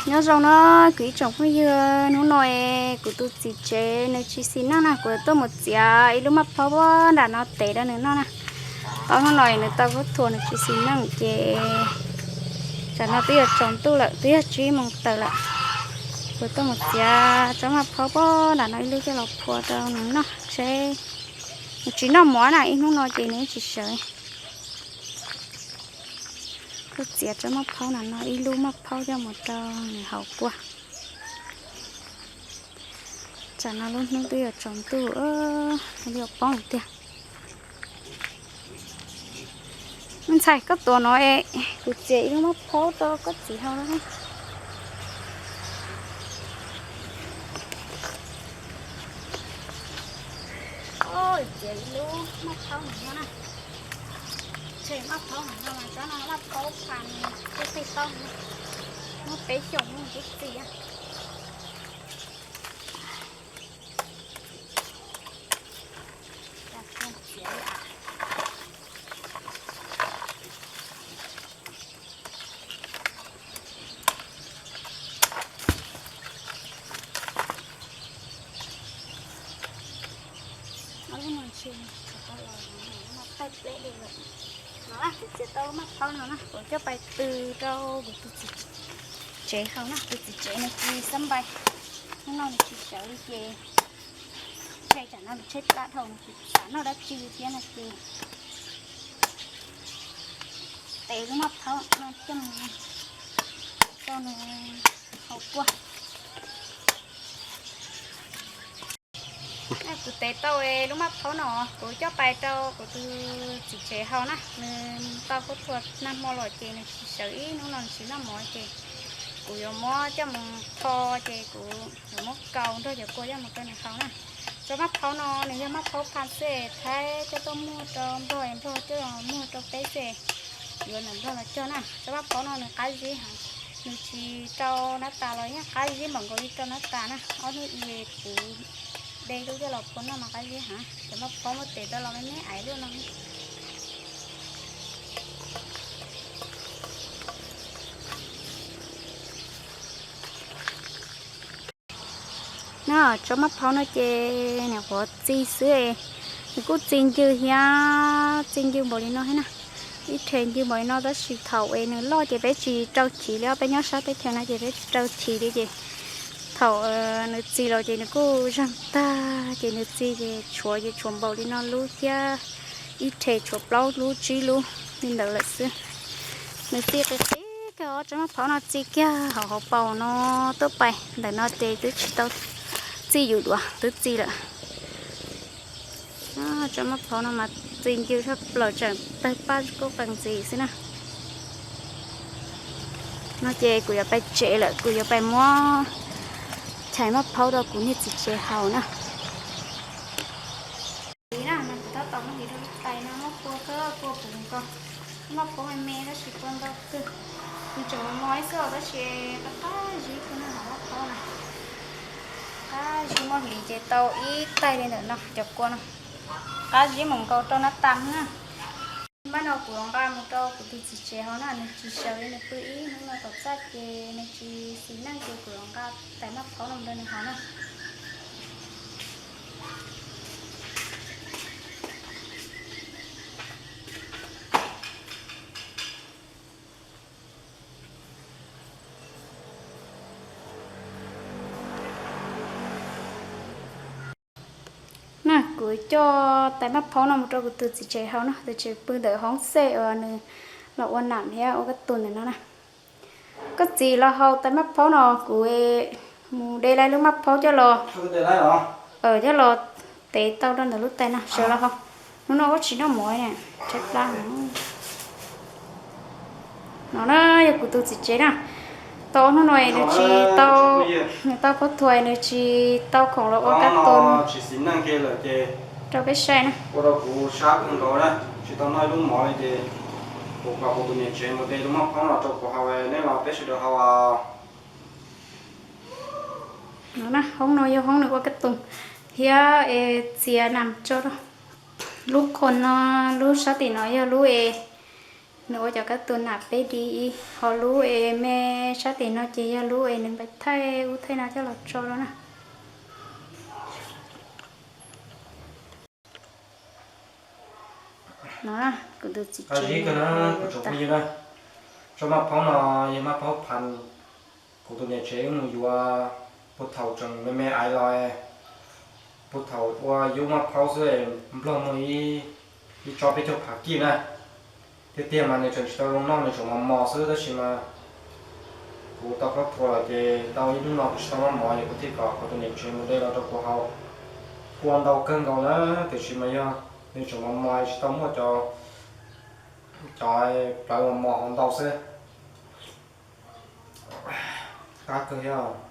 Nyob zoo no kuv ib tsoom phooj ywg, hnub no es kuv tus txiv tsev nws tsis xis neej na, kuv tuaj mus txiav ib lub maj phaub nram no tev rau nws noj na. Ob hnub no nws tau khaub thuas nws tsis xis neej ces tsam no twb yuav tsaus ntuj lawm, twb yog tsib moos tawm lawm. Kuv tuaj mus txiav tsob maj phaub nram no ib lub coj los phua rau nws noj seb nws tsis noj mov na, ib hnub no ces nws tsis sawv. Tuaj txiav tsob maj phaub nram no ib lub maj phaub coj mus rau nws haus kua. Tsam no lub hnub twb yuav tsaus ntuj, yuav poob tiag. Me ntxhais, koj tuav no es kuv txiav ib lub maj phaub rau koj txiv haus na. Txiav ib lub maj phaub no na. Tshem maj phaub no mas tsob no maj phaub phas, tej tej tau muaj peb xyoos no twb txi. Ob lub no tsis tau los, no tawg pleb li lawm. No kuv txiav tau maj phaub no na, kuv coj pais tw rau kuv tus txiv tsev haus na, tus txiv tsev nws tsis xab npais, hnub no nws tsis sawv li ces tshem, tsam no nws tshaib plab dhau nws tsis xav noj dab tsi thiab no ces tev lub maj phaub no coj mus rau nws haus kua. Kuv tev tau lub maj phaub no, kuv coj pais rau kuv tus txiv tsev haus na, nws tau khaub thuas nag hmo los ces nws tsis sawv ib hnub no nws tsis noj mov ces kuv yuav muab coj mus tho ces kuv yuav muab kaus nrog cov kua coj mus rau nws haus na. Tsob maj phaub no nws yog maj phaub phas xwb, Thaib coj tuaj muag rau Nplog, Nplog coj muag rau peb xwb, yuav ntawm Nplog los cog na. Tsob maj phaub no nws qab zib heev, nws tsis rau nab tas los yeej qab zib npaum nkaus li rau nab tas na. Ob hnub i kuv de lub coj los phua noj mas qab zib heev. Cov maj phaub muab tev tau los me me aiv luaj no. Na, tsob maj phaub no ces nyuam qhuav txi xwb, nws kuj txi ncw thiab, txi ncw npaum li no thiab na. Ib rhe ncw npaum li no tab sis thaum es nws loj ces peb tsis rau chiv li, peb nyob sab teb chaws no ces peb tsis rau chiv li ces thaum nws txi los ces nws kuj zeeg tag ces nws txi ces tshuav ces tshuav npaum li no lub thiab, ib rhe tshuav plaub lub tsib lub li ntawd lawm xwb. Nws txi qis qis kawg, ob tsob maj phaub no txi kiag hauv hauv paus no tuaj pais ntawm no ces twb tsis tau txi yus duav twb txi lawm. Tsob maj phaub no mas txi ncw tshaj plaws tseem tawg paj kuj qee ntxiv xwb na. No ces kuv yuav pais tsev lawm, kuv yuav pais muab chais maj phaub rau kuv niag txiv tsev haus na. Ib na, kuv tab tom muab hliv rau lub tais no muab kua kawg kua puv nkaus. Maj phaub me me tab sis kua ntau kawg. Nws tseem mos mos ib xwb os tab sis qab qab zib kawg na, maj phaub na. Qab zib muab hliv ces tau ib taig li ntawm no cov kua no. Qab zib mus nkaus rau nab tas na. Mas no kuv yuav nqa mus rau kuv tus txiv tsev haus na, nws tsis sawv li, nws pw ib hnub no tom txaj ces nws tsis xis neej ces kuv yuav nqa tais maj phaub no mus rau nws haus na. Na, kuv coj tais maj phaub no mus rau kuv tus txiv tsev haus na, tus tsev pw ntawm hoob xej uas nws los ua nam thiab ua kab tus ntawm no na. Koj txiv los haus tais maj phaub no, kuv mus de lub maj phaub coj los, coj los tev tau rau ntawm lub tais na, sawv los haus. Hnub no kuj tsis noj mov, tshaib plab. No na, yog kuv tus txiv tsev na, tau ob hnub no nws tsis tau, nws tau khaub thuas nws tsis tau khoom los ua kab tus rau peb saib na. Ua rau kuv sab kawg nkaus na, tsis tau noj ib lub mov li ces kuv kom kuv tus niam tsev mus de lub maj phaub no rau kuv haus, nej los peb sawv daws haus. No na, hoob no yog hoob nws ua kab tus thiab es txiav nam tso rau. Lub qhov no, lub sab tim no yog lub es Nws ua cov kab tus nam peb D, ho lub es me sab tim no ces yog lub es nws pais thaij ub thaij no coj los tso rau na. No, kuv tus txiv tsev, kuv tsoom phooj ywg na, tsob maj phaub no yog maj phaub phav. Kuv tus niam tsev wb mus yuav puag thaum tseem me me aiv los, puag thaum ua yub maj phaub xwb, nplog muaj ib tsob peb caug phav kij na. Tiag tiag mas nws tseem tsis tau zoo noj, nws tseem mos mos xwb, tab sis mas kuv tau khaub thuas lawm ces tau ib hnub no kuv tsis tau noj mov ces kuv thiaj kom kuv tus niam tsev mus de los rau kuv haus. Kuj ua ntau kawg nkaus na, tiam sis mas yog nws tseem mos mos tsis tau muaj cov, cov plawv mos mos hauv ntau xwb. Qab kawg thiab.